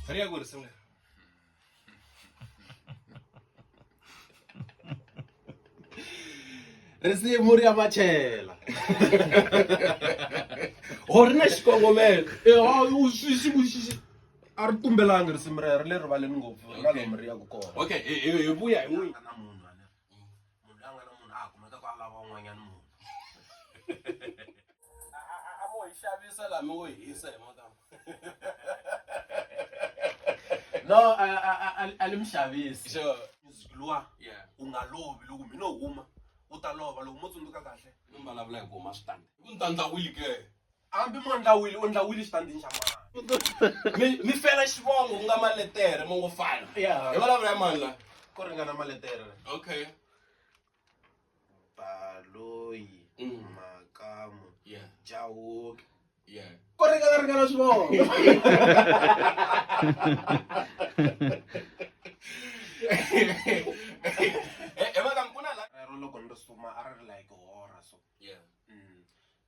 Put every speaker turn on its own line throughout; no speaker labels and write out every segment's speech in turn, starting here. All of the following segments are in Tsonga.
Ri ya ku risimu leri.
Risimu ri ya machela.
Ho ri na xikongomelo.
A ri tumbelangi risimu rero ri le rivaleni ngopfu ri na lomu ri yaka kona.
Okay, hi vuya hi n'wina.
Na munhu a ni ri. Munhu loyi a nga na munhu a ha kumeka ku a lava un'wanyana munhu.
A mo hi xavisa laha mi ngo hi hisa hi mhaka.
No, a ni mi xavisi.
Sure.
Music luwa
Yeah.
wu nga lovi loko mina wu huma wu ta lova loko mo tsundzuka kahle.
Mi vulavula hi ku huma switandi. Ku ni ta ndlawili ke.
Hambi mo ndlawili u ndlawili xitandini xa mani.
Mi fela xivongo ku nga maletere mo ngo fana.
Yeah.
Hi vulavula hi mani la?
Ku ringana maletere.
Okay.
Baloyi, Makamu,
Yeah.
Chauke.
Yeah.
Ku ringana ringana swivongo.
He makamu ku na la.
Rero loko ni ri suma a ri ri like horror so.
Yeah.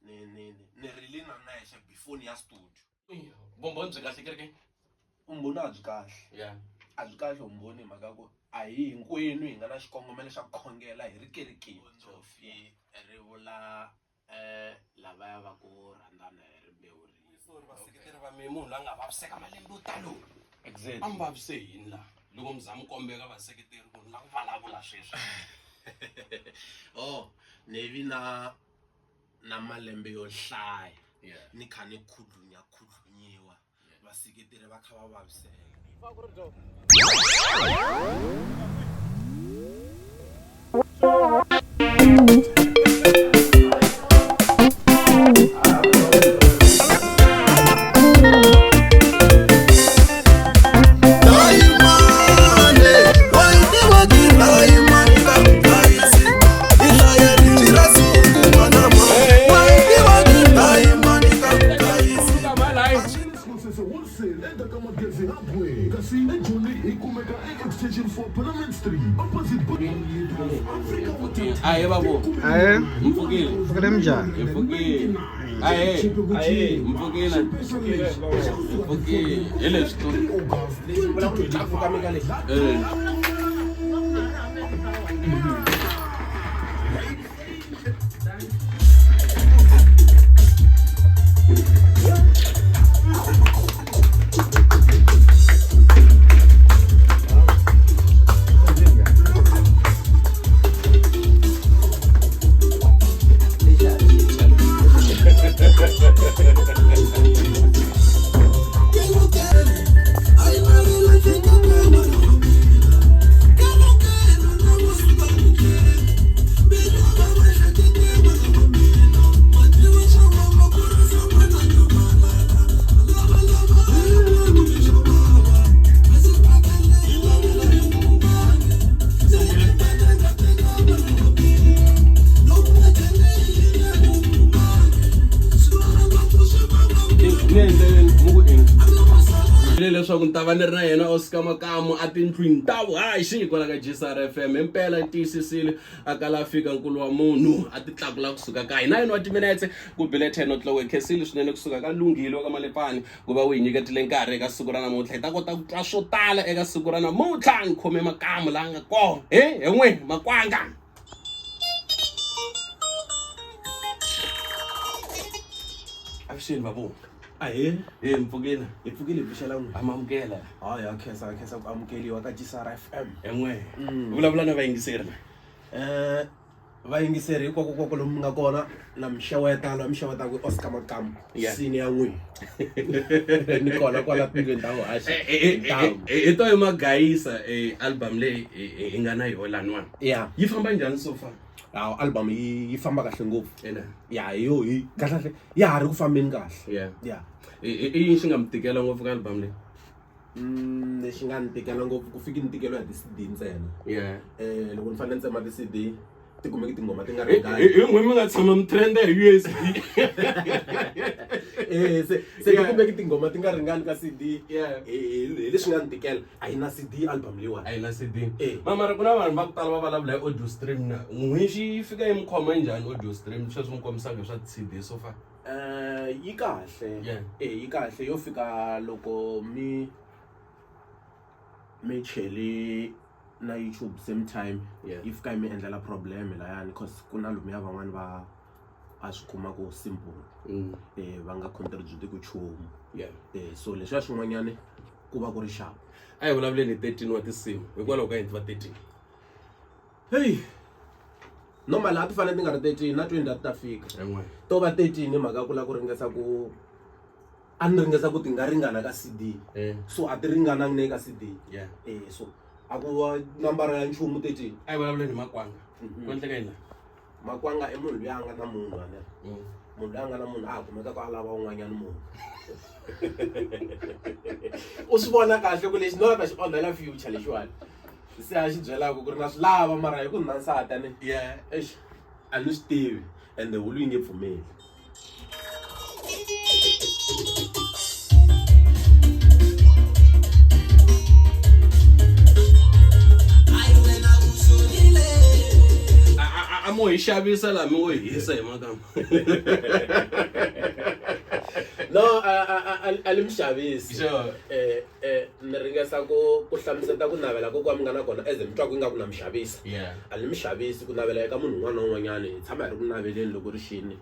Ni rile na nexe before ni ya studio.
Vumbhoni byi kahle kerekeni?
Vumbhoni a byi kahle.
Yeah.
A byi kahle vumbhoni hi mhaka ya ku a hi hinkwenu hi nga na xikongomelo xa ku khongela hi ri kerekeni. Ndzofi ri vula lavaya va ku rhandzana hi rimbewu rin'we.
Sorry vaseketeri va mina munhu la nga vaviseka malembe yo talo.
Exactly.
A mi vavise yini la? Loko mi za mi kombeka vaseketeri ku ni la ku vulavula sweswi.
Oh, ni vi na na malembe yo hlaya
Yeah.
ni kha ni khudlunya khudlunyiwa vaseketeri va kha va vaviseka.
Ahe babo.
Ahe.
Mpfukile.
Mpfukile minjhani?
Hi pfukile. Ahe.
Ahe.
Mpfukile. Mpfukile. Hi leswi tu.
Tlakuka mika lexi.
Eh. Leswaku ni ta va ni ri na yena Oscar Makamu a tindlwini ta vuhaxi kwala ka GSR FM himpela yi tiyisisile a kala a fika nkulu wa munhu a ti tlakula kusuka ka hina 9 wa timinetse ku bile 10 o'clock hi khensile swinene kusuka ka Lunghile wa ka Malepani ku va u hi nyiketile nkarhi eka siku ra namuntlha hi ta kota ku twa swo tala eka siku ra namuntlha ni khome Makamu laha nga kona he hi n'we makwanga. Avuxeni vavona.
Ahee.
He mpfukile.
Hi pfukile hi pfuxela n'wina.
Amamukela.
Hayi ha khensa ha khensa ku amukeliwa ka GSR FM.
En'we. Vulavula na vayingiseri la.
Vayingiseri hinkwako kwako lomu mi nga kona na mi xeweta loyi mi xewetaka i Oscar Makamu
Yeah.
sini ya n'wina. Ni kona kwala tindlwini ta vuhaxi. Ntamu.
Hi to hi magayisa album leyi hi nga na yona laniwani.
Yeah.
Yi famba njhani so far?
Hawu album yi famba kahle ngopfu.
Ina.
Ya hi yo hi kahle kahle ya ha ri ku fambeni kahle.
Yeah.
Yeah.
I yini xi nga mi tikela ngopfu ka album leyi?
Lexi nga ni tikela ngopfu ku fiki ni tikeliwa hi ti-C_D ntsena.
Yeah.
Loko ni fanele ni tsema ti-C_D ti kumeki tinghoma ti nga
Hi
ringani.
hi n'we mi nga tshama mi trenda hi USB.
Se se ti kumeki tinghoma ti nga ringani ka C_D.
Yeah.
Hi leswi nga ni tikela a yi na C_D album leyiwani.
A yi na C_D.
Eh.
Mara ku na vanhu va ku tala va vulavula hi audio stream na n'wi xi fika yi mi khoma njhani audio stream sweswi mi kombisaka hi swa ti-C_D so far?
Yi kahle.
Yeah.
Yi kahle yo fika loko mi Mi cheli na YouTube same time
Yeah.
yi fika yi mi endlela problem layani cause ku na lomuya van'wani va a swi kuma ku simple va nga contribute ku nchumu. So leswiya swin'wanyani ku va ku ri xapu.
A hi vulavuleni hi 13 wa tinsimu hikwalaho ka yini ti va 13?
Heyi normal a ti fanele ti nga ri 13 na 20 a ti ta fika.
En'we.
To va 13 hi mhaka ya ku lava ku ringesa ku a ni ringesa ku ti nga ringana ka CD. So a ti ringanangi na ka CD. So a ku va nambara ya nchumu 13.
A hi vulavuleni hi makwanga. Ku endleka yini la?
Makwanga i munhu loyi a nga na munhu a ni ri. Munhu loyi a nga na munhu a ha kumeka ku a lava un'wanyana munhu. U swi vona kahle ku lexi no la ta xi onhela future lexiwani. Se a xi byelaka ku ri na swi lava mara hi ku ni na nsati a ni. Eish a ni swi tivi ende hulu yi nge pfumeli.
A mo hi xavisa laha mi ngo hi hisa hi makamba.
No, a ni mi xavisi.
Sure.
Ni ringesa ku ku hlamuseta ku navela ko ka mi nga na kona as mi twa ku ingaku na mi xavisa. A ni mi xavisi ku navela eka munhu un'wana na un'wanyana hi tshama hi ri ku naveleni loko ri xini.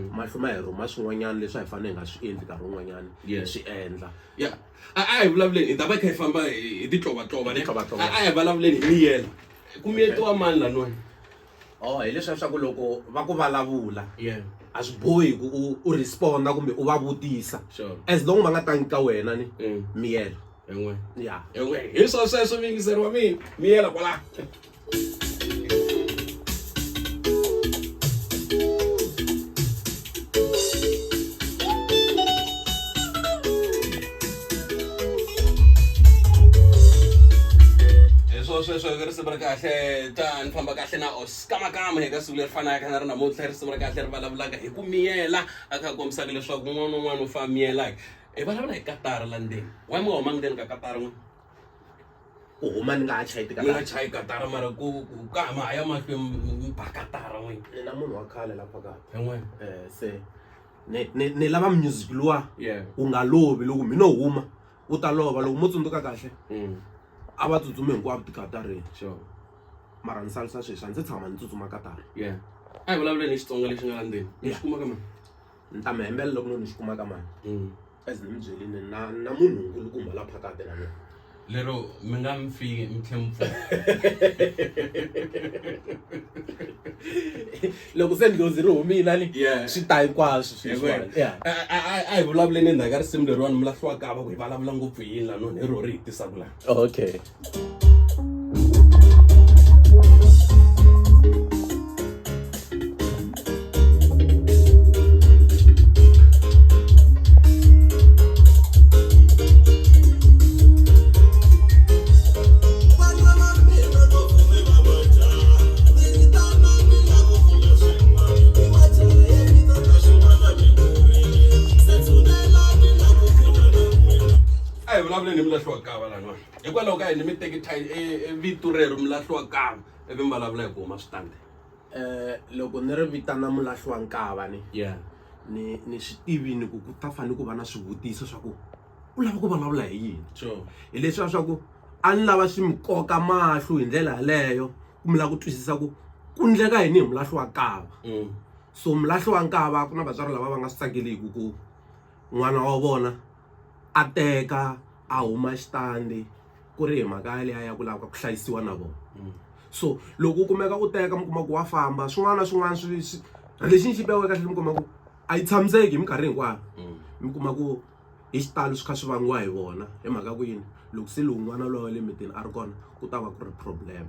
Mahlo ma hi rhuma swin'wanyana leswi a hi fanele hi nga swi endli nkarhi wun'wanyana hi swi endla.
Yeah. A hi vulavuleni hi ta va hi kha hi famba hi titlovatloba ne?
Titlovatloba.
A hi vulavuleni hi miyela. Ku miyetiwa mani laniwani?
Oh, hi leswiya swa ku loko va ku vulavula a swi bohi ku u u responda kumbe u va vutisa. As long va nga tangi ka wena ni miyela.
En'we.
Yeah.
En'we. Hi swo sweswo muyingiseri wa mina, miyela kwala. Hi swo sweswo hi risimu ra kahle ta ni famba kahle na Oscar Makama hi ka siku leri fanaka na ri namuntlha risimu ra kahle ri vulavulaka hi ku miyela a kha a kombisaka leswaku un'wana na un'wana u fa miyela hi vulavula hi katara la ndzeni why mi nga humanga ndzeni ka katara n'wina?
Ku huma ni nga ha chayi
Mi nga chayi katara mara ku ka ha ma ha ya mahlweni mi ba katara n'wina.
Ni na munhu wa khale la phakathi.
En'we.
Se ni ni ni lava music luwa wu nga lovi loko mi no huma wu ta lova loko mo tsundzuka kahle a va tsutsumi hinkwavo tikatareni. Mara ni salisa sweswi a ndzi tshama ni tsutsuma katara.
A hi vulavuleni hi Xitsonga lexi nga la ndzeni. Ni xi kuma ka mani?
Ni ta mi hembela loko no ni xi kuma ka mani. As ni mi byelini na na munhu nkulukumba la phakati na mina.
Lero mi nga mi fiki mi tlhe mi pfuka.
Loko se ndlozi ri humile ni swi ta hinkwaswo sweswiwani. Yeah.
A hi vulavuleni endzhaku ka risimu leriwani mi lahliwa kava ku hi vulavula ngopfu hi yini laniwani hi rho ri hi tisaka laha.
Okay.
A hi vulavuleni hi mulahli wa kava laniwani hikwalaho ka yini mi teki vito rero mulahli wa kava ivi mi vulavula hi ku huma switandi?
Loko ni ri vitana mulahli wa nkava ni ni ni swi tivini ku ku ta fanele ku va na swivutiso swa ku u lava ku vulavula hi yini. Hi leswiya swa ku a ni lava swi mi koka mahlo hi ndlela yaleyo ku mi lava ku twisisa ku ku endleka yini hi mulahli wa nkava. So mulahli wa nkava ku na vatswari lava va nga swi tsakeliki ku n'wana wa vona a teka a huma xitandi ku ri hi mhaka yaliya ya ku lava ku hlayisiwa na vona. So loko u kumeka u teka mi kuma ku wa famba swin'wana na swin'wana swi swi relationship ya wena kahle mi kuma ku a yi tshamiseki hi minkarhi hinkwayo. Mi kuma ku hi xitalo swi kha swi vangiwa hi vona hi mhaka ku yini loko se lowu n'wana luya wa le mutini a ri kona ku ta va ku ri problem.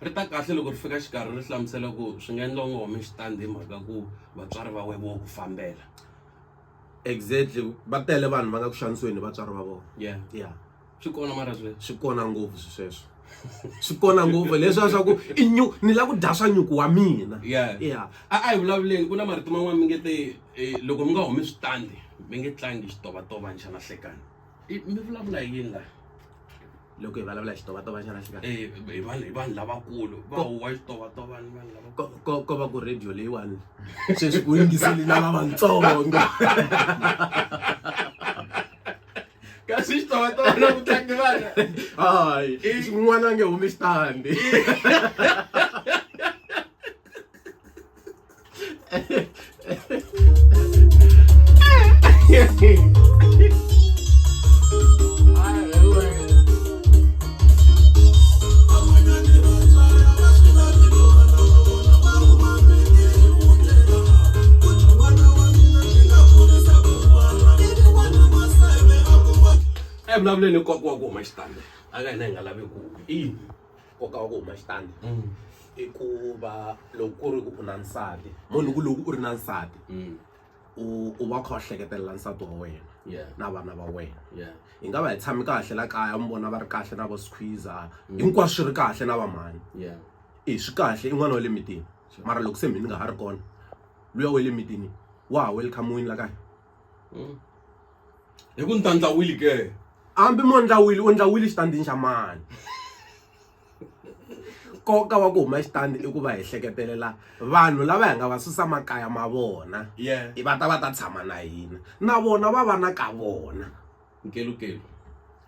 Ri ta kahle loko ri fika xikarhi ri hlamusela ku swi nga endla u nga humi xitandi hi mhaka ku vatswari va wena vo ku fambela.
Exactly va tele vanhu va nga ku xanisiweni hi vatswari va vona. Yeah.
Swi kona mara sweswo?
Swi kona ngopfu swi sweswo. Swi kona ngopfu leswiya swa ku i ni lava ku dya swa nyuku wa mina. Yeah.
A hi vulavuleni ku na marito man'wana mi nge te loko mi nga humi switandi mi nge tlangi xitovatovani xa nahlekani. Mi vulavula hi yini laha?
Loko hi vulavula hi xitovatovani xa nahlekani.
Hi vanhu hi vanhu lavakulu va huwa xitovatovani vanhu lavakulu.
Ko va ku radio leyiwani sweswi ku yingiseli na lavatsongo.
swi xitovatova ku tlangi vana.
Hayi, n'wana a nge humi xitandi.
A hi vulavuleni hi nkoka wa ku huma xitandi aka hina hi nga lavi ku i yini
Nkoka wa ku huma xitandi i ku va loko ku ri ku u na nsati munhu ku loko u ri na nsati u u va u kha u hleketelela nsati wa wena na vana va wena hi nga va hi tshame kahle la kaya mi vona va ri kahle na vo squeezer hinkwaswo swi ri kahle na va mhani e swi kahle i n'wana wa le mitini mara loko se mhani ni nga ha ri kona luya wa le mitini wa ha welcome-wini la kaya
hi ku ni ta ndla wili ke
hambi mo ndla wili u ndla wili xitandini xa mani nkoka wa ku huma xitandi i ku va hi hleketelela vanhu lava hi nga va susa makaya ma vona
yeah
va ta va ta tshama na hina na vona va va na ka vona
nkelukelu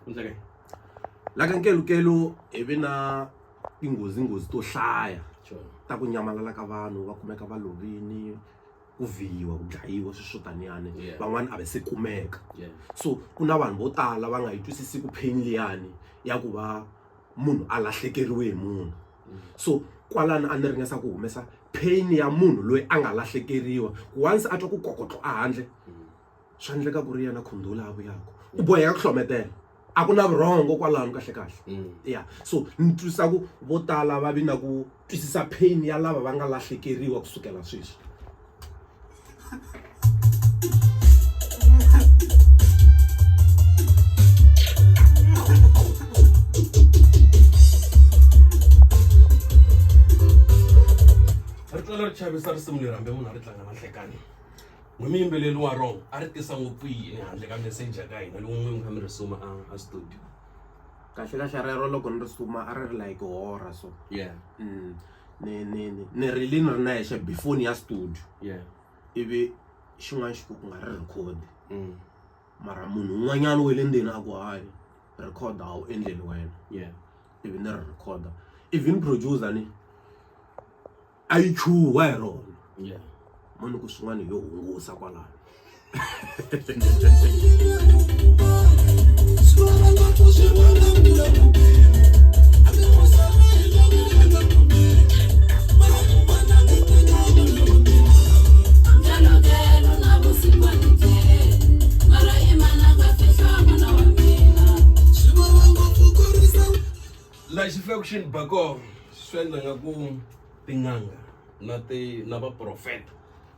endleka
la ka nkelukelu hi vi na tinghozi nghozi to hlaya ta ku nyamalala ka vanhu va kumeka va lovini ku vhiyiwa ku dlayiwa swilo swo taniyani van'wani a va se kumeka so ku na vanhu vo tala va nga yi twisisi ku pain liyani ya ku va munhu a lahlekeriwe hi munhu so kwalano a ni ringesa ku humesa pain ya munhu loyi a nga lahlekeriwa ku once a twa ku kokotlo a handle swa endleka ku ri yena khundula a vuyaka u boheka ku hlometela a ku na vurhongo kwalano kahle kahle ya so ni twisisa ku vo tala va vi na ku twisisa pain ya lava va nga lahlekeriwa kusukela sweswi.
Ri twala ri chavisa risimu leri hambi munhu a ri tlanga na nhlekani n'wi muyimbeleri wa rona a ri tisa ngopfu yini handle ka meseji ya ka hina loko n'wi mi kha mi ri suma a a studio
Kahle kahle rero loko ni ri suma a ri ri like horror so
yeah
ni ni ni ni ri ni ri na yexe before ni ya studio
yeah
ivi xin'wana xi ku u nga ri record mara munhu un'wanyana wa le ndzeni a ku hayi record a wu endleli wena
yeah
ivi ni ri record even producer ni a yi chuha hi rona
yeah
mani ku swin'wana yo hungusa kwalano
La xi fika xi ni ba kona swi endla nga ku tin'anga na ti na vaprofeta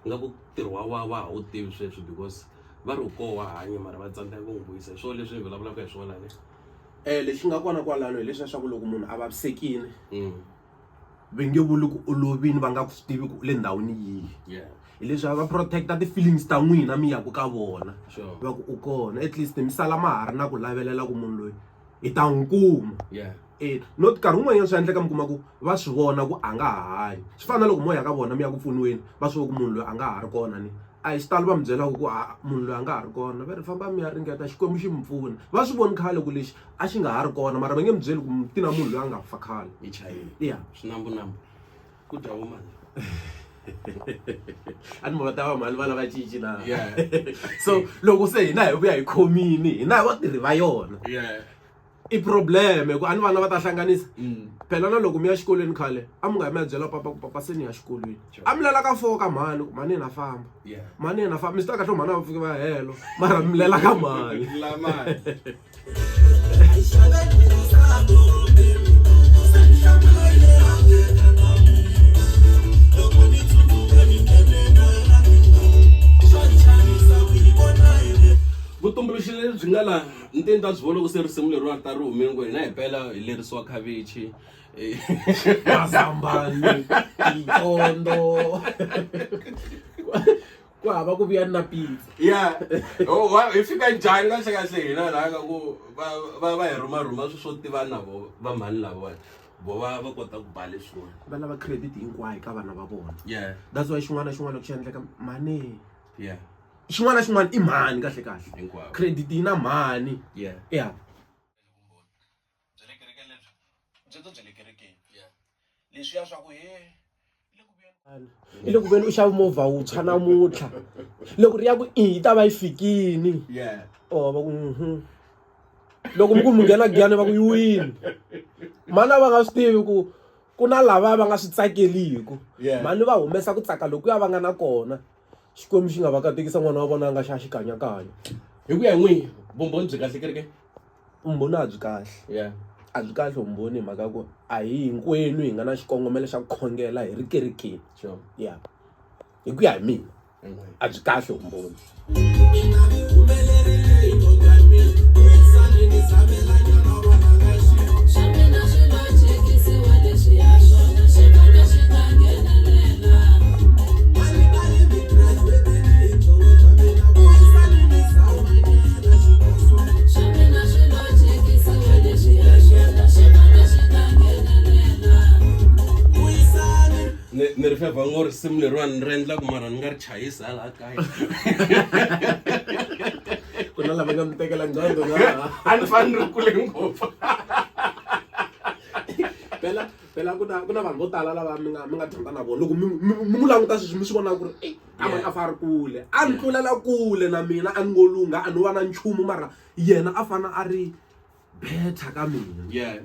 nga ku ntirho wa wa wa ha wu tivi sweswi because va ri koho wa hanya mara va tsandzeka ku n'wi vuyisa hi swona leswi hi vulavulaka hi swona ne.
Lexi nga kona kwalano hileswiya swa ku loko munhu a vavisekile va nge vuli ku u lovile va nga swi tivi ku u le ndhawini yihi
Yeah
hi leswi va protect-a ti-feelings ta n'wina mi yaka ka vona
sure
va ku u kona at least mi sala ma ha ri na ku lavelela ku munhu loyi hi ta n'wi kuma
yeah
e not nkarhi wun'wanyana swi endleka mi kuma ku va swi vona ku a nga ha hanyi swi fana na loko mo ya ka vona mi ya ku pfuniweni va swi vona ku munhu loyi a nga ha ri kona ni a hi xitalo va mi byelaka ku a munhu loyi a nga ha ri kona va ri famba mi ya ringeta xikwembu xi mi pfuna va swi voni khale ku lexi a xi nga ha ri kona mara va nge mi byeli ku ti na munhu loyi a nga fa khale
yi chayile
ya
swinambunambu ku dya vo mani
a ni va ta va mali va lava cinci na
Yeah.
so loko se hina hi vuya hi khomini hina hi vatirhi va yona
yeah
i problem hi ku a ni vana va ta hlanganisa phela na loko mi ya xikolweni khale a mi nga yi mi ya byela papa ku papa se ni ya xikolweni a mi lela ka four ka mhani ku mhani na famba
yeah
mhani na famba mi swi tiva kahle ku mhani a va pfuki va ya helo mara mi lela ka mhani
lamani vutumbuluxi lebyi nga laha ni te ni ta byi vona loko se risimu leriwa ri ta ri humile ku hina hi pela hi lerisiwa khavichi
mazambani titondo ku hava ku vuya na pizza
ya hi fika njhani kahle kahle hina laha ka ku va va va hi rhumarhuma swilo swo tiva na vo va mhani lavawani vo va va kota ku ba leswiwani
va lava credit hinkwayo ka vana va vona
yeah
that's why xin'wana na xin'wana loko xi endleka mhani
yeah
Xin'wana na xin'wana i mhani kahle kahle.
Hinkwavo.
Credit yi na mhani.
Yeah.
Yeah.
Bya le kerekeni lebyi byebyo bya le kerekeni.
Yeah. Leswiya swa ku he i le ku veni u xava movha wuntshwa namuntlha loko ri ya ku i yi ta va yi fikini
Yeah.
o va ku loko mi ku mi nghena giyani va ku yi wini mhani va nga swi tivi ku ku na lava va nga swi tsakeliku
Yeah.
mhani va humesa ku tsaka lokuya va nga na kona Xikwembu xi nga va katekisa n'wana wa vona a nga xa xikanyakanya.
Hi ku ya hi n'wina vumbhoni byi kahle kerekeni?
Vumbhoni a byi kahle.
Yeah.
A byi kahle vumbhoni hi mhaka ya ku a hi hinkwenu hi nga na xikongomelo xa ku khongela hi ri kerekeni.
Sure.
Yeah. Hi ku ya hi mina a byi kahle vumbhoni.
Ni ni ri fevha ngo risimu leriwani ni ri endla ku mara ni nga ri chayisi hala kaya
Ku na lava nga mi tekela nqondo na
a ni fani ni ri kule ngopfu
phela phela ku na ku na vanhu vo tala lava mi nga mi nga dyondza na vona loko mi mi mi n'wi languta sweswi mi swi vona ku ri eyi a mani a fa a ri kule a ni tlulela kule na mina a ni ngo lungha a no va na nchumu mara yena a fana a ri better ka mina
yeah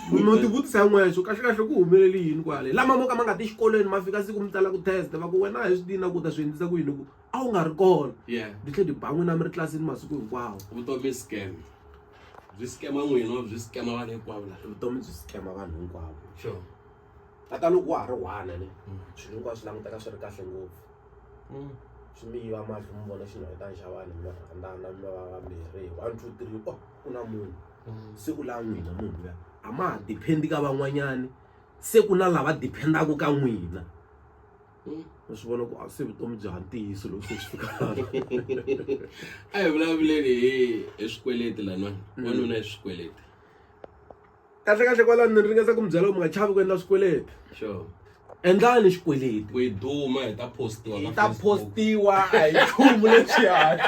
no ti vutisa n'wexe kahle kahle ku humelele yini kwale lama mo ka ma nga ti xikolweni ma fika siku mi tsala ku test va ku wena a hi swi tivi na ku ta swi endlisa ku yini ku a wu nga ri kona
yeah
ni tlhe ni ba n'wina mi ri tlilasini masiku hinkwawo
vutomi scam byi scam n'wina byi scam vanhu hinkwavo la
vutomi byi scam vanhu hinkwavo
sure
tata loko wa ha ri one ne swilo hinkwaswo swi languteka swi ri kahle ngopfu swi mi yiva mahlo mi vona xinhwanyetana xa vanhu mi rhandzana mi va vambirhi 1 2 3 oh ku na munhu se u lava n'wina munhu luya a ma ha depend ka van'wanyani se ku na lava dependaka ka n'wina u swi vona ku a se vutomi bya ntiyiso loko se swi fika
a hi vulavuleni hi hi swikweleti laniwani wanuna hi swikweleti
kahle kahle kwalano ni ringesa ku mi byela ku mi nga chavi ku endla swikweleti
sure
endlani xikweleti
ku yi duma hi ta postiwa
yi ta postiwa a hi nchumu lexiyani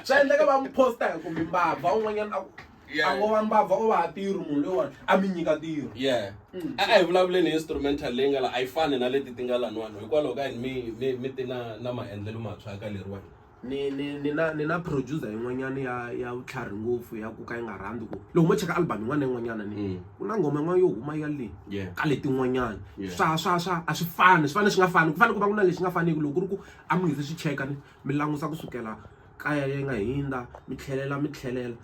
swa endleka va mi posta hi ku mi mbabva un'wanyana a ku a ngo va mbabva o va ha tirhi munhu loyiwani a mi nyika ntirho
yeah a a hi vulavuleni hi instrumental leyi nga la a yi fani na leti ti nga laniwani hikwalaho ka yini mi mi mi ti na na maendlelo mantshwa ka leriwani
ni ni ni na ni na producer yin'wanyana ya ya vutlhari ngopfu ya ku ka yi nga rhandzi ku loko mo cheka album yin'wana na yin'wanyana ni ku na nghoma yin'wana yo huma ya le
Yeah.
ka letin'wanyana
Yeah.
swa swa swa a swi fani swi fanele swi nga fani ku fanele ku va ku na lexi nga faniki loko ku ri ku a mi nge se swi cheka ni mi langusa kusukela kaya yi nga hindza mi tlhelela mi tlhelela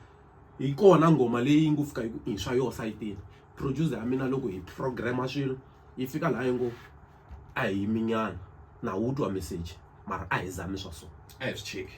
hi kona nghoma leyi ngo fika yi ku i swa yoho sayitini producer ya mina loko hi program swilo yi fika laha yi ngo a hi yiminyana na wu twa message mara a hi zami swa so
a hi swi cheki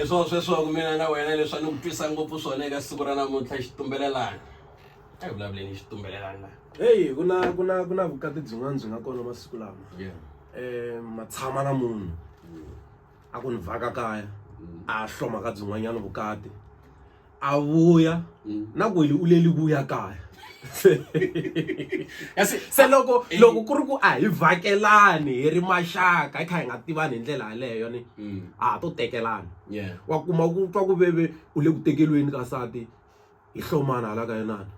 hi swona sweswo ku mina na wena leswi a ni ku twisa ngopfu swona eka siku ra namuntlha xitumbelelana a hi vulavuleni hi xitumbelelana
heyi ku na ku na ku na vukati byin'wana byi nga kona masiku lama
yeah
ma tshama na munhu a ku ni vhaka kaya a hloma ka byin'wanyana vukati a vuya na ku u leli vuya kaya se loko loko ku ri ku a hi vhakelani hi ri maxaka hi kha hi nga tivani hi ndlela yaleyo ni a ha to tekelana wa kuma ku twa ku veve u le ku tekeliweni ka nsati hi hlomana hala ka yinani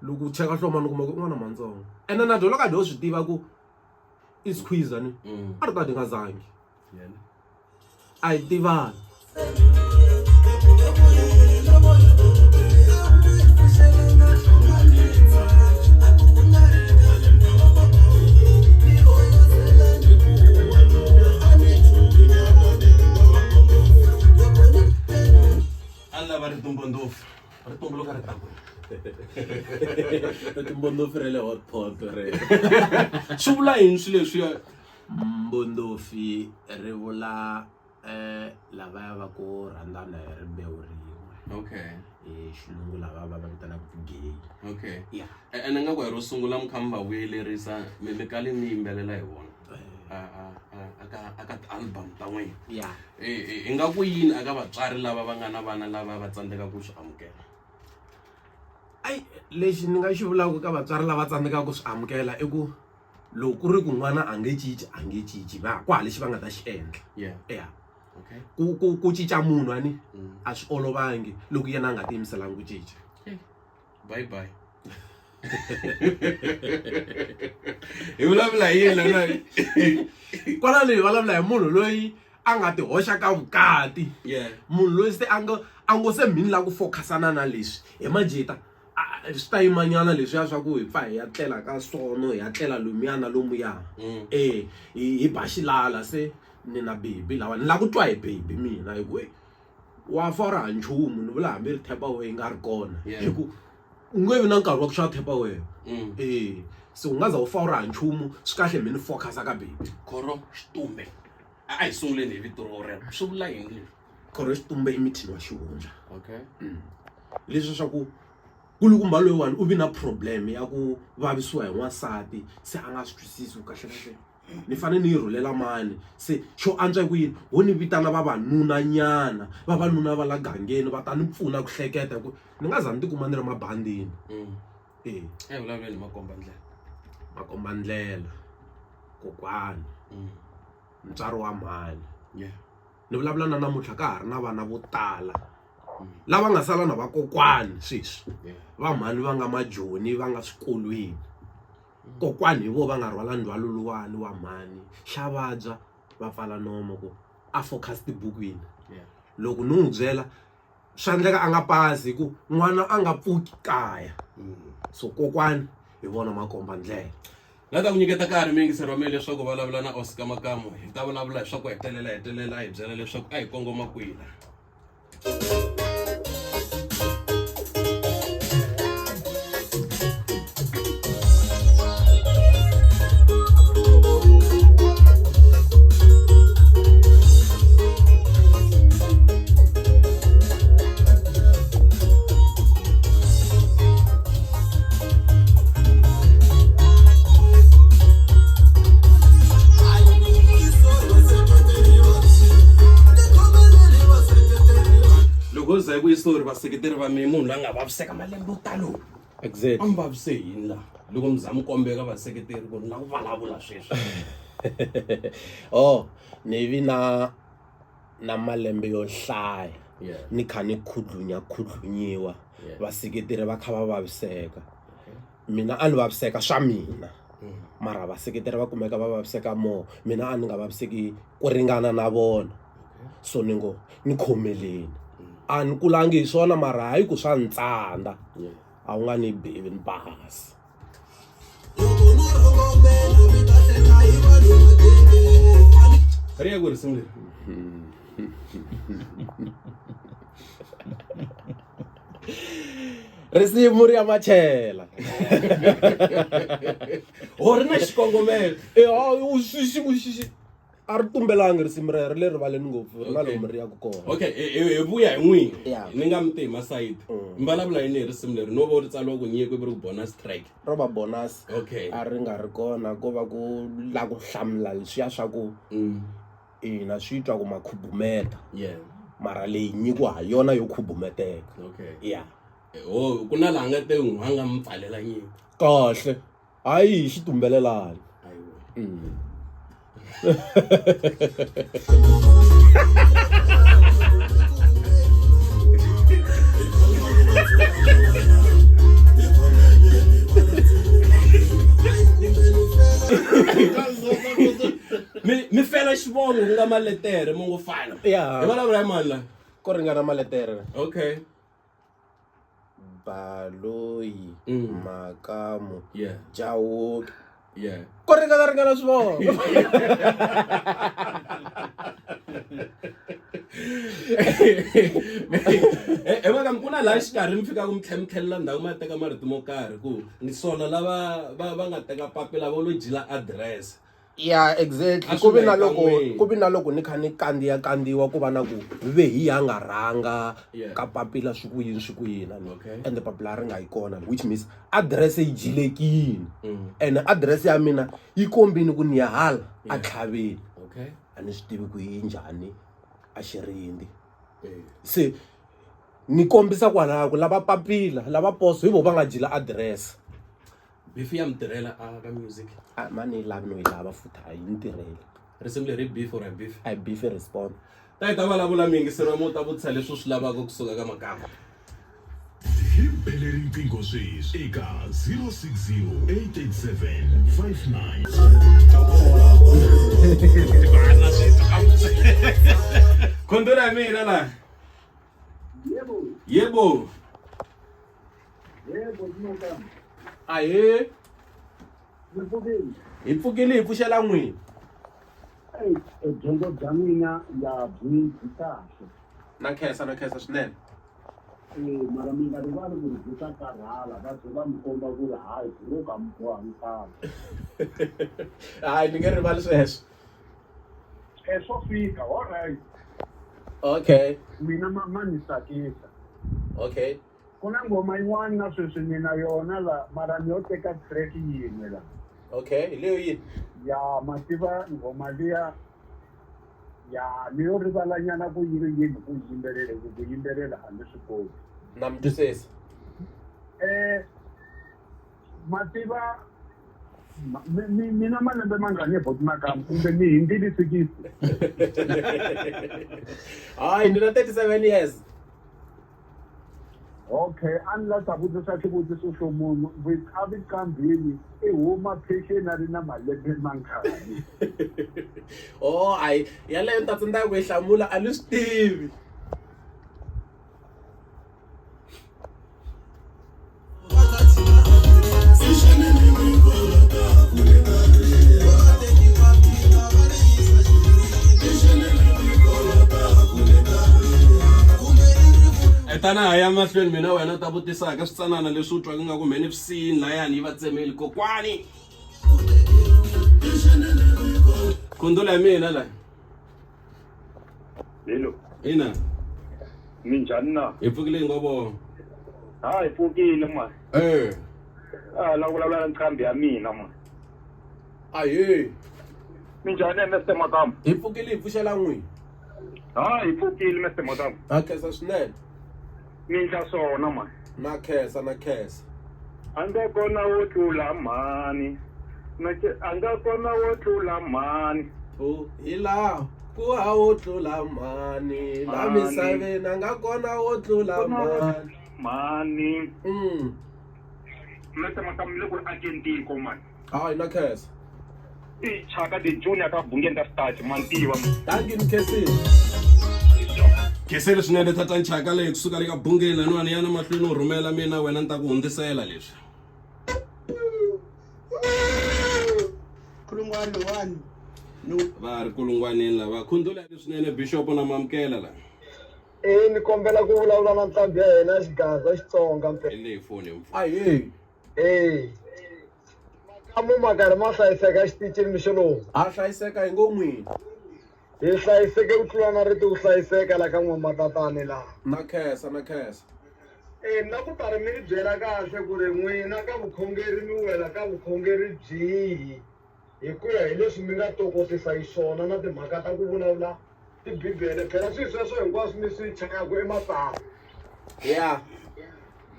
loko u cheka hlomana u kuma ku i n'wana mantsongo ene na byona ka dyo swi tiva ku i squeezer ni a ri ta di nga zangi a hi tivani
a ni lava ritumbondofu ri tumbuluka ri ta kwihi
ritumbondofu ra le hotpot re
swi vula yini swilo leswiya
Mbundofi ri vula lavaya va ku rhandzana hi rimbewu rin'we.
Okay.
Hi xilungu lava va va vitanaka ti-gay.
Okay.
Yeah.
Ene nga ku hi ro sungula mi kha mi va vuyelerisa mi mi kale mi yimbelela hi vona. A ka a ka ti-album ta n'wina.
Yeah.
Hi nga ku yini aka vatswari lava va nga na vana lava va tsandzekaka ku swi amukela?
Ayi lexi ni nga xi vulaka ka vatswari lava tsandzekaka ku swi amukela i ku loko ku ri ku n'wana a nge cinci a nge cinci va ku hava lexi va nga ta xi endla.
Yeah.
Yeah.
Okay.
Ku cinca munhu a ni a swi olovangi loko yena a nga tiyimiselanga ku cinca.
Bye bye. Hi vulavula hi yini lana?
Kwala leyi vulavula hi munhu loyi a nga ti hoxa ka vukati.
Yeah.
Munhu loyi se a ngo a ngo se mhini la ku focusana na leswi hi majita swi ta yimanyana leswiya swa ku hi pfa hi ya tlela ka sono hi ya tlela lomuya na lomuya. E hi ba xilala se ni na baby lawa ni lava ku twa hi baby mina hi ku wa fa u ri ha nchumu ni vula hambi ri Tupperware yi nga ri kona hi ku u nge vi na nkarhi wa ku xava Tupperware. E se u nga za u fa u ri ha nchumu swi kahle mi ni focus ka baby.
Khoro Xitumbe a hi sunguleni hi vito ro rero swi vula yini leswi?
Khoro Xitumbe i mithini wa xihundla.
Okay.
Leswi swa ku kulukumba loyiwani u vi na problem ya ku vavisiwa hi n'wansati se a nga swi twisisi ku kahle kahle ni fanele ni yi rhulela mani se xo antswa i ku yini ho ni vitana vavanuna nyana vavanuna va la gangeni va ta ni pfuna ku hleketa hi ku ni nga za ni tikuma ni ri mabandini. E
A hi vulavuleni hi makombandlela.
Makombandlela kokwani mutswari wa mhani.
Yeah.
Ni vulavula na namuntlha ka ha ri na vana vo tala lava nga sala na vakokwani sweswi va mhani va nga majoni va nga swikolweni kokwani hi vona va nga rhwala ndzhwalo luwani wa mhani xa vabya va pfala nomo ku a focus tibukwini loko ni n'wi byela swa endleka a nga pasi hi ku n'wana a nga pfuki kaya so kokwani hi vona makomba ndlela.
La ta ku nyiketa nkarhi muyingiseri wa mina leswaku vulavula na Oscar Makamu hi ta vulavula hi swa ku hetelela hetelela a hi byela leswaku a hi kongoma kwihi la. Loko za ku histori vaseketeri va mina munhu la nga vaviseka malembe yo talo
Exactly.
A mi vavise hi yini laha loko mi za mi kombeka vaseketeri ku ni lava ku vulavula sweswi?
Oh ni vi na na malembe yo hlaya
Yeah.
ni kha ni khudlunya khudlunyiwa
Yeah.
vaseketeri va kha va vaviseka mina a ni vaviseka swa mina mara vaseketeri va kumeka va vaviseka more mina a ni nga vaviseki ku ringana na vona so ni ngo ni khomeleni a ni kulangi hi swona mara hayi ku swa ni tsandza a wu nga ni bivi ni pasi.
Ri ya ku risimu leri.
Risimu ri ya machela.
Ho ri na xikongomelo.
E xi a ri tumbelangi risimu rero ri le rivaleni ngopfu ri na lomu ri yaka kona.
Okay, hi vuya hi n'wina.
Yeah.
Ni nga mi tihi masayiti. Mi vulavula yini hi risimu leri? No vo ri tsariwa ku nyiko ivi ri ku bonus track.
Ro va bonus.
Okay.
A ri nga ri kona ko va ku la ku hlamula leswiya swa ku ina swi twa ku ma khubumeta.
Yeah.
Mara leyi nyiko ha yona yo khubumeteka.
Okay.
Yeah.
Oh, ku na laha nga te n'wi nga mi pfalela nyiko.
Kahle. Hayi xi tumbelelani.
Mi fela xivongo ku nga maletere mo ngo fana.
Yeah.
Hi vulavula hi mani la?
Ko ringana maletere.
Okay.
Baloyi Makamu
Yeah.
Chauke
Yeah.
ko ringana ringana swivongo
He makamu ku na laha xikarhi mi fikaka mi tlhela mi tlhelela ndzhaku ma teka marito mo karhi ku ni sola lava va va nga teka papila va lo jila address.
Ya, exactly.
A swi
Ku vi
nga
na
yi ka
loko
n'wina.
ku vi na loko ni kha ni kandziya kandziwa ku va na ku ve hi ya nga rhanga ka papila swi ku yini swi ku yini ani.
Okay.
Ende papila ri nga yi kona which means adirese yi jilekini. Ene adirese ya mina yi kombini ku ni ya hala a tlhaveni.
Okay.
A ni swi tivi ku yi njhani a xirindi.
Eh.
Se ni kombisa kwalaya ku lava papila lava poso hi vo va nga jila adirese.
Beef ya mi tirhela a ka music.
A ma ni yi lavi no yi lava futhi a yi ni tirheli.
Risimu leri i beef or a beef?
A yi beef i respond.
Ta hi ta vulavula muyingiseri wa mina u ta vutisa leswi u swi lavaka kusuka ka Makamba.
Hi bele riqingho sweswi eka 060 887 59.
Khondula ya mina la.
Yebo.
Yebo.
Yebo, Makamba.
Ahee.
Mi pfukile?
Hi pfukile hi pfuxela n'wina.
Eyi, e byongo bya n'wina ya byi byi kahle.
Na khensa na khensa swinene.
Eh, mara mi nga rivali ku ri byi ta karhala va ze va mi komba ku ri hayi buruku a mi bohangi kahle.
Hayi ni nge rivali sweswo.
Eh, swo fika, all right.
Okay.
Mina ma ma ni tsakisa.
Okay.
Ku na nghoma yin'wana na sweswi ni na yona la mara ni yo teka track yin'we la.
Okay, hi leyo yini?
Ya ma tiva nghoma liya ya ni yo rivalanyana ku yi ri yini ku yimbelela ku ku yimbelela a ni swi koti.
Na mi twisisa.
Eh ma tiva mi na malembe mangani buti Makamu kumbe mi hindzile 60?
Hayi ni na 37 years.
Okay, a ni la ta vutisa xivutiso xo munhu vuqambhini i huma phexeni a ri na malembe mangani?
Oh, hayi yaleyo ni ta tsandzeka ku yi hlamula a ni swi tivi.
Tana ha ya mahlweni mina wena u ta vutisaka switsanana leswi u twaka nga ku mheni swi layani yi va tsemeli kokwani khundula ya mina la
Hello.
Ina.
Minjhani na?
Hi pfukile hi ngo
Ha hi pfukile ma.
Eh.
Ah la vulavula na nqambi ya mina ma.
Ahee.
Minjhani Mr Makamu?
Hi pfukile hi pfuxela n'wina.
Ha hi pfukile Mr Makamu.
Ha khensa swinene.
Mi ndla swona ma.
Na khensa na khensa.
A nga kona wo tlula mhani. Na a nga kona wo tlula mhani.
Oh, hi laha ku ha wo tlula mhani la misaveni a nga kona wo tlula mhani.
Mhani. Mr Makamu le ku ri akeni tiko mani.
Hayi na khensa.
I Chaka the Junior ka Bungeni ka Start man tiva.
Thank you Khensile.
Khensile swinene tatani Chaka leyi kusuka le ka Bungeni laniwani yana mahlweni u rhumela mina wena ni ta ku hundzisela leswi.
Khulungwani lowani. No.
Va ri kulungwanini lava khundula swinene Bishop na mamukela la.
Eh ni kombela ku vulavula na ntlhambi ya hina ya xigaza Xitsonga
mpela. Hi leyi foni hi mpfula.
Ahee.
Eh. Makamu ma karhi ma hlayiseka exitichini mixo lowu.
Ha hlayiseka hi ngo n'wina.
Hi hlayiseke ku tlula na rito ku hlayiseka la ka n'wamatatani laha.
Na khensa na khensa.
Eh na ku ta ri mi ni byela kahle ku ri n'wina ka vukhongeri mi wela ka vukhongeri byihi hi ku ya hi leswi mi nga tokotisa xiswona na timhaka ta ku vulavula tibibele phela swilo sweswo hinkwaswo mi swi chayaka i matsalwa.
Ya.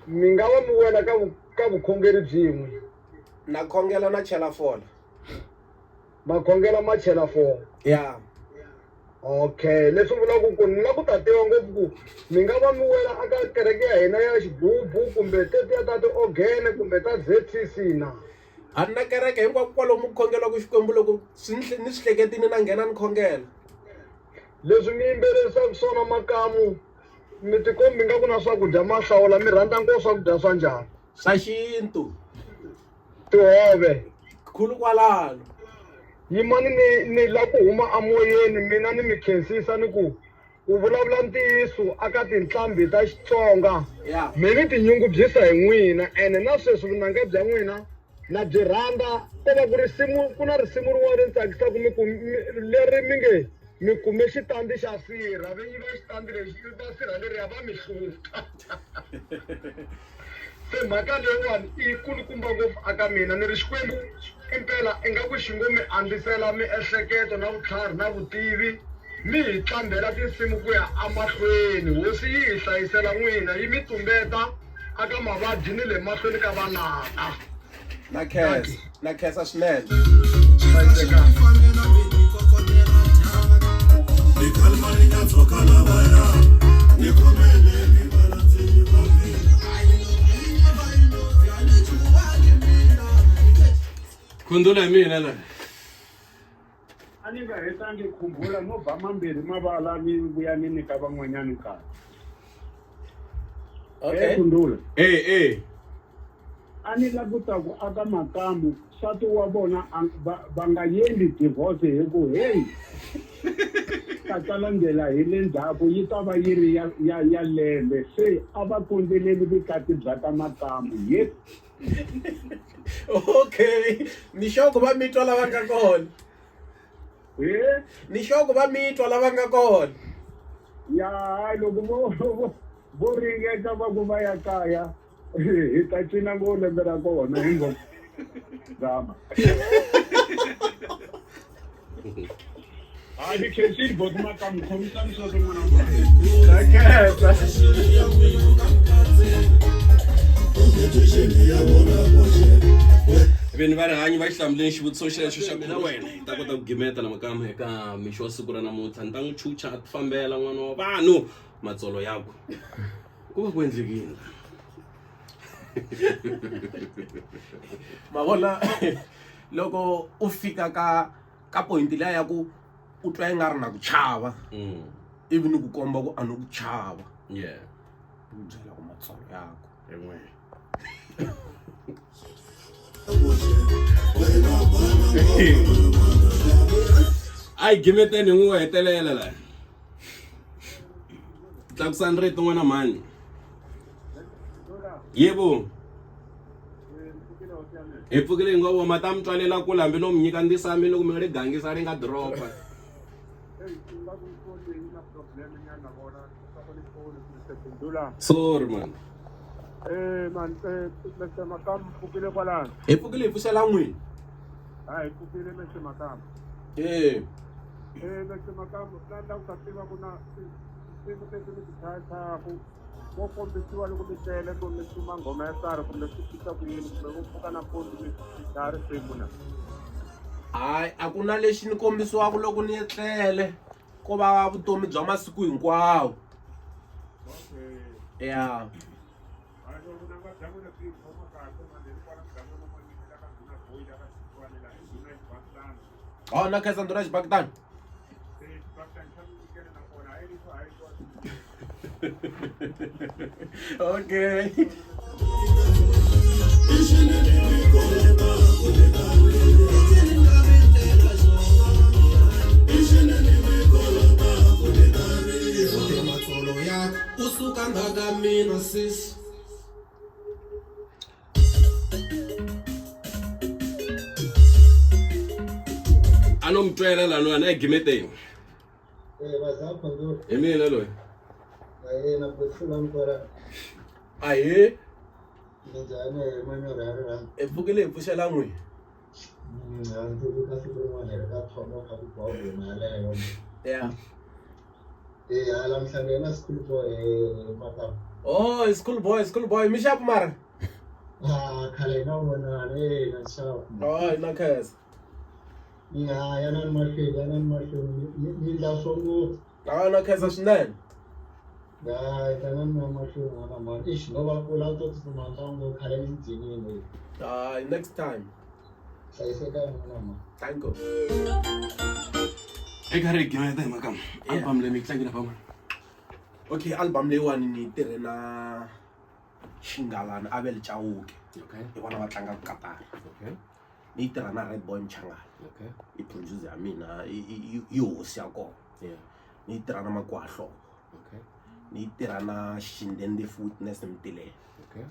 Mi nga va mi wela ka ka vukhongeri byin'we.
Na khongela na chela fola.
Ma khongela ma chela fola.
Ya.
Okay, leswi vulaka ku ni la ku ta tiva ngopfu ku mi nga va mi wela aka kereke ya hina ya xigubu kumbe tetiya ta ti-organ kumbe ta Z_C_C na?
A ni na kereke hinkwako kwalomu ku khongeliwaka Xikwembu loko swi ni ni swi hleketile na nghena ni khongela.
Leswi mi yimbelerisaka swona makamu mi tikombi nga ku na swakudya ma hlawula mi rhandza ngopfu swakudya swa njhani?
Swa xintu.
Tihove.
Khulu kwalano.
Yimani ni ni la ku huma amoyeni mina ni mi khensisa ni ku ku vulavula ntiyiso aka tinqambi ta Xitsonga
Yeah.
mi ni tinyungubyisa hi n'wina ene na sweswi vunanga bya n'wina Na byi rhandza ko va ku risimu ku na risimu rin'wana ri ni tsakisaka mi ku leri mi nge mi kume xitandi xa sirha vinyi va xitandi lexi va sirha leriya va mi hlupha se mhaka leyiwani i yi kulukumba ngopfu aka mina ni ri xikwembu impela ingaku xi ngo mi andzisela miehleketo na vutlhari na vutivi mi hi tlambela tinsimu ku ya amahlweni hosi yi hi hlayisela n'wina yi mi tumbeta aka mavabyi ni le mahlweni ka valala
na khensa na khensa swinene
Khundula hi mina la.
A ni nga hetangi khumbula no ba mambirhi mavala ni vuya ni nyika van'wanyana nkarhi.
Okay.
Khundula.
Eh eh.
A ni la ku ta ku aka makamu nsati wa vona va nga yendli divorce hi ku hey ta tsala ndlela hi le ndzhaku yi ta va yi ri ya ya ya lembe se a va kondzeleli vukati bya ka makamu ye
okay ni sure ku va mi twa lava nga kona
he
ni sure ku va mi twa lava nga kona
ya hayi loko vo vo ringeta va ku va ya kaya hi ta cina ngo lembe ra kona hi ngo zama hayi ni khensile boti makamu khomisani sweswo n'wana wa
na khensa
Vini va rihanyo va xi hlamuleni xivutiso xexo xa mina wena hi ta kota ku gimeta na makama eka mixo wa siku ra namuntlha ni ta n'wi chucha a tifambela n'wana wa vanhu matsolo yakwe ku va ku endlekile
ma vona loko u fika ka ka point liya ya ku u twa i nga ri na ku chava ivi ni ku komba ku a ni ku chava
yeah
ku byela ku matsolo yaku
rin'we a yi gimeteni hi n'wi hetelela la tlakusani rito n'wana mhani yebo hi pfukile hi ngo voma ta mi twalela kule hambi no mi nyika ndisami loko mi nga ri gangisa ri nga dropa sorry man
Eh man, eh Mr. Makamu pfukile kwalano.
Hi pfukile hi pfuxela n'wini.
Hayi hi pfukile Mr. Makamu.
Eh.
Eh Mr. Makamu, na la ku ta tiva ku na tinsimu leti mi ti chayachayaka mo kombisiwa loko mi tlele ku mi suma nghoma ya karhi kumbe swi tisa ku yini kumbe vo pfuka nampundzu mi chaya risimu na
hayi a ku na lexi ni kombisiwaka loko ni etlele ko va vutomi bya masiku hinkwawo ya Oh, na khensa ndhuna xibakitani okay matsolo yakho usuka ndzhaka mina sis
a no mi twela laniwani a gimeteni hi mina loyi
ahee hi pfukile hi pfuxela n'wi ya oh school boy school boy mi xapu mara oh na khensa
Ya, yanani mahlweni, yanani mahlweni. Mi mi endla swo ngopfu.
Ah, na khensa swinene.
Ya, yanani mi ya mahlweni n'wana mhani. Eish, no va kula u to tsutsuma ntsongo khale ni dyinile.
Hayi, next time.
Hlayisekani n'wana mhani.
Thank you.
Eka ri gimeta hi mhaka album leyi mi yi tlangela van'wana.
Okay, album leyiwani ni yi tirhe na Xingalana Abel Chauke.
Okay.
Hi vona va tlangaka katara.
Okay.
Ni yi tirha na Red Boy Mchangana.
Okay.
I producer ya mina i hosi ya kona.
Yeah.
Ni yi tirha na Makwahlo.
Okay.
Ni yi tirha na Xindende Witness Mtilele.
Okay.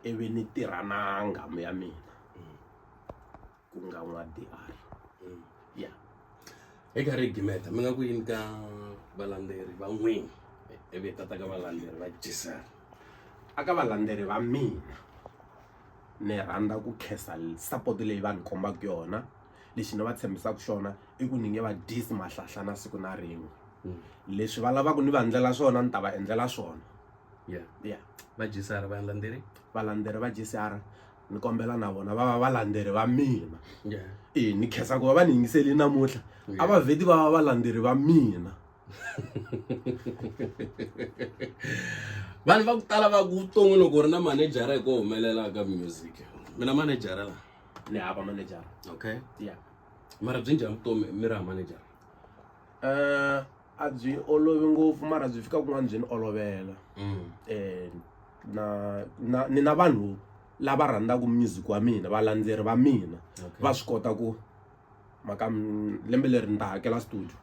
Ivi ni tirha na nghamu ya mina. Ku nga n'wa DR. Ya.
Hi karhi hi gimeta mi nga ku yini ka valandzeri va n'wina ivi hi tata ka valandzeri va Giselle?
A ka valandzeri va mina ni rhandza ku khensa support leyi va ni kombaka yona lexi ni va tshembisaka xona i ku ni nge va dyisi mahlahla na siku na rin'we leswi va lavaka ni va endlela swona ni ta va endlela swona.
Yeah.
Yeah.
Va Giselle valandzeri?
Valandzeri va Giselle ni kombela na vona va va valandzeri va mina.
Yeah.
E ni khensa ku va va ni yingiseli namuntlha a va vheti va va valandzeri va mina.
Vanhu va ku tala va ku vuton'wini loko u ri na manejara hi ko humelela ka music. Mina manejara la?
Ni hava manejara.
Okay.
Yeah.
Mara byi njhani vutomi mi ri hava manejara?
A byi olovi ngopfu mara byi fika kun'wana byi ni olovela. Na na ni na vanhu lava rhandzaka music wa mina valandzeri va mina va swi kota ku mhaka lembe leri ni ta hakela studio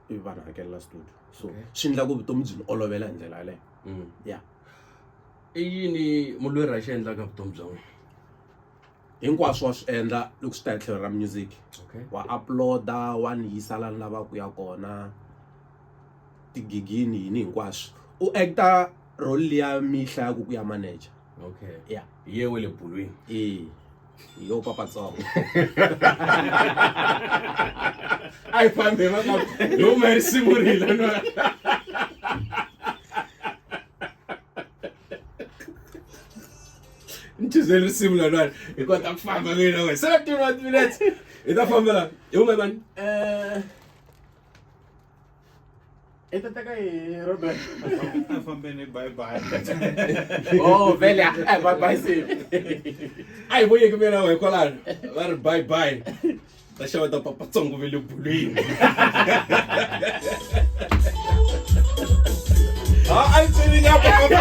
ivi va ni hakelela studio so swi endla ku vutomi byi ni olovela hi ndlela yaleyo. Ya.
I yini mulweri a xi endlaka vutomi bya n'wina?
Hinkwaswo wa swi endla loko swi ta hi tlhelo ra music.
Okay.
Wa upload-a wa ni yisa laha ni lavaka ku ya kona tigigini yini hinkwaswo u act-a role liya mi yi hlayaka ku ya manager.
Okay.
Yeah.
Hi ye we le bulwini.
E hi yo papatsongo.
A hi fambi va ka hi huma hi risimu rihi laniwa. Ni chuzele risimu laniwani hi kota ku famba mina we. 17 minutes hi ta fambela hi huma hi mani?
I ta teka hi Robert.
A fambeni bye bye.
Oh vele eh bye bye se.
A hi voyeki mina we kwalano va ri bye bye. Ta xeweta papatsongo ve le bulwini.
Ha a yi tsini ya papa.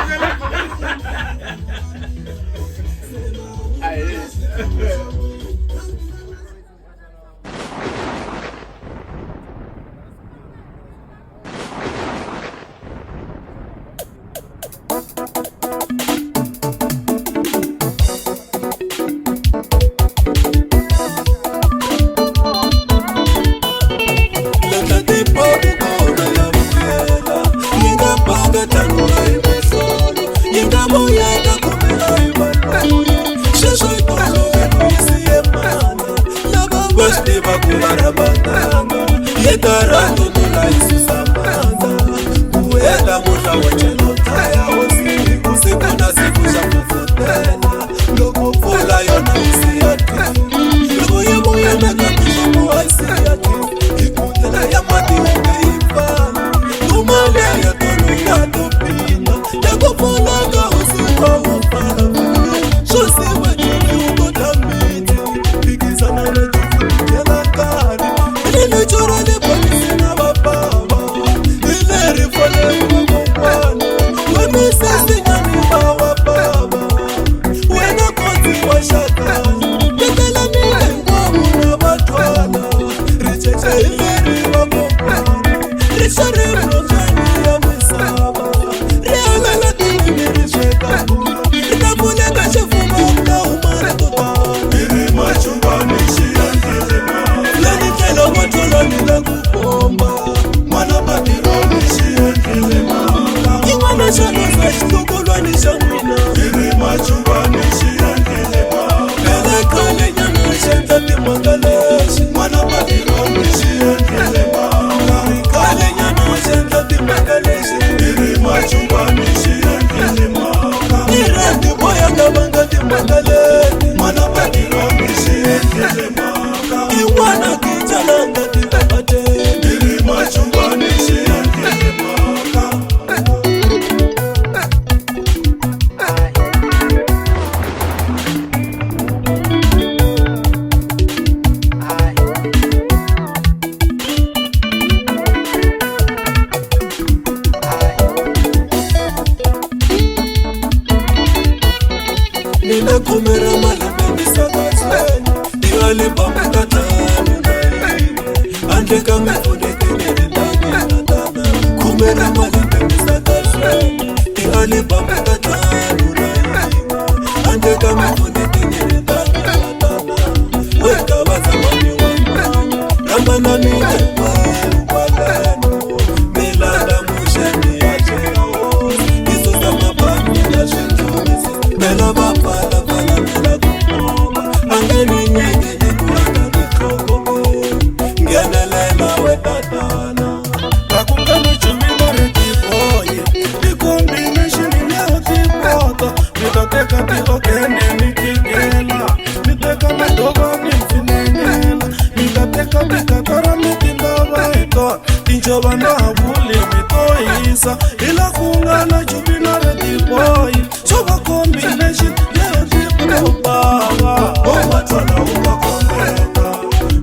jova na vulimi to hisa hi la ku nga na jubi na rediboy swo va combination leyo tiko bava o va twala u va kombeta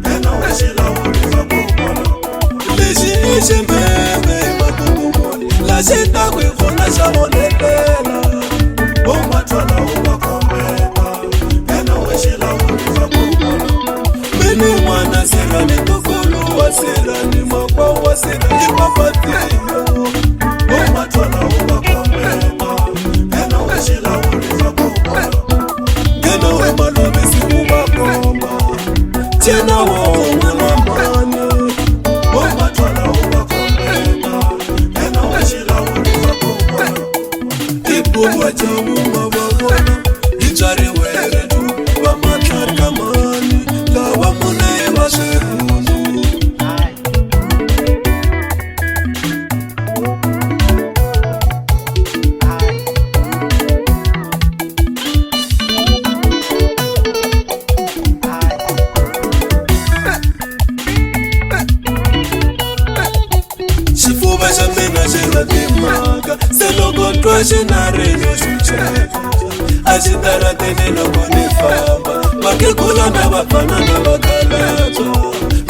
yena wa xilawuli va ku vona lexi i ximbebe makukumuni laxi ta ku hi vona xa vonetela o va twala u va kombeta yena wa xilawuli va ku vona mini n'wana sirani tukulu wa sirani makwa wa sirani papatilo o va twala u va kombeta yena wa xilawuli va ku vona ngeno we malovisi u va komba tshena wo n'wana mani o va twala u va kombeta yena wa xilawuli va ku vona tibuwa javuma va vona hi tswariwe redu va matlharkamani lawa mune va swirhundu. Xifuva xa mina xi na timhaka se loko twa xi na rino xuxeka a xi tarateni loko ni famba vakhegula na vafana na vakhalabya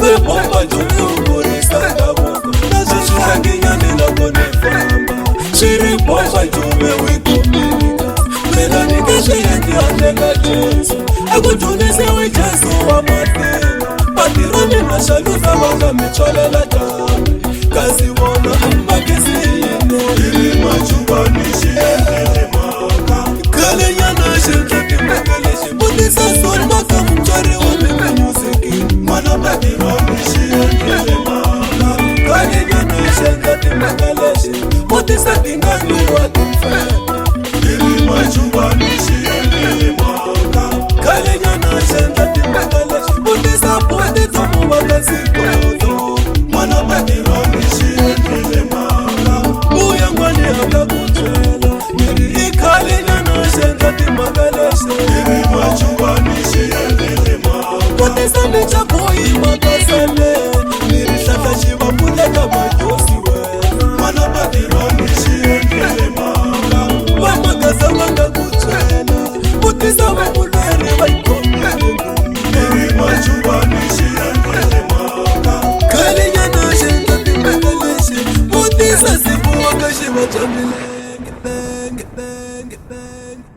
vebomba dyondzo kurisa ndhavuko na sweswi hlanginyani loko ni famba swi ri bomba jume wikumika mina ni nge swi endli handle ka Jesu a ku dyondzisiwi Jesu wa matimba vatirhani na xalusa va nga mi tswalela dyambi kasi vona makisiyini
Iri majubani xi endlele mhaka
khalenyana xi endla timhaka lexi vutisa soni maka mutswari wa mina musiki
n'wana matirhoni xi endlele mhaka
khalenyana xi endla timhaka lexi vutisa tingani wa timfene
Iri majubani xi endlele mhaka
khalenyana xi endla timhaka lexi vutisa buti tsomuva ka sikoto
n'wana matirhoni xi endlele mhaka
vuya n'wani a nga ku byela miri i khalenyana xi endla timhaka lexi
Iri majubani xi endlele mhaka
vutisa micakoyi makasale miri hlahla xi va pfuleka vajosi wena
n'wana matirhoni xi endlele mhaka
vamakasa va nga ku byela vutisa vamulweri va yi khomile
Iri majubani xi endlele mhaka
khalenyana xi endla timhaka lexi vutisa sivuwa ka xi va bya milenge lenge lenge lenge.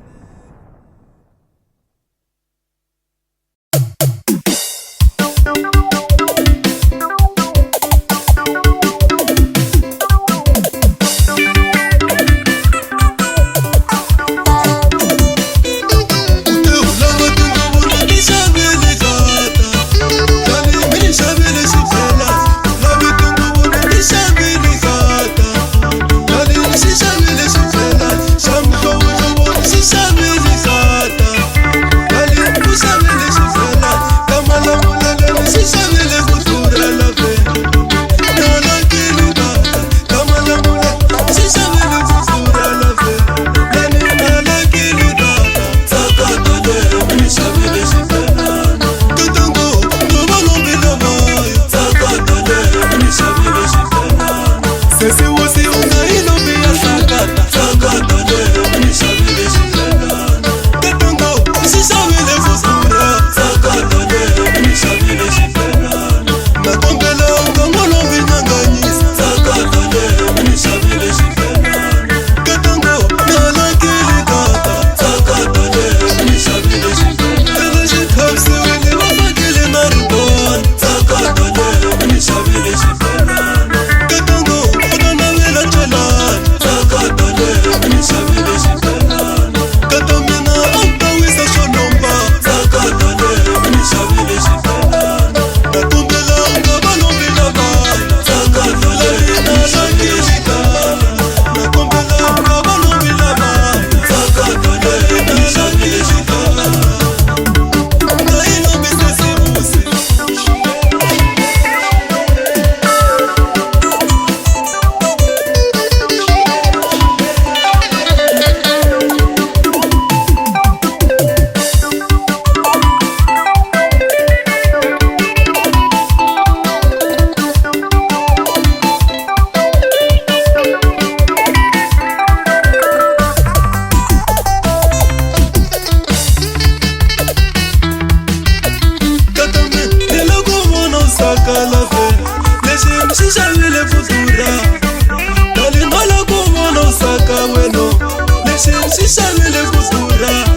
Combination swi xavile ku durha.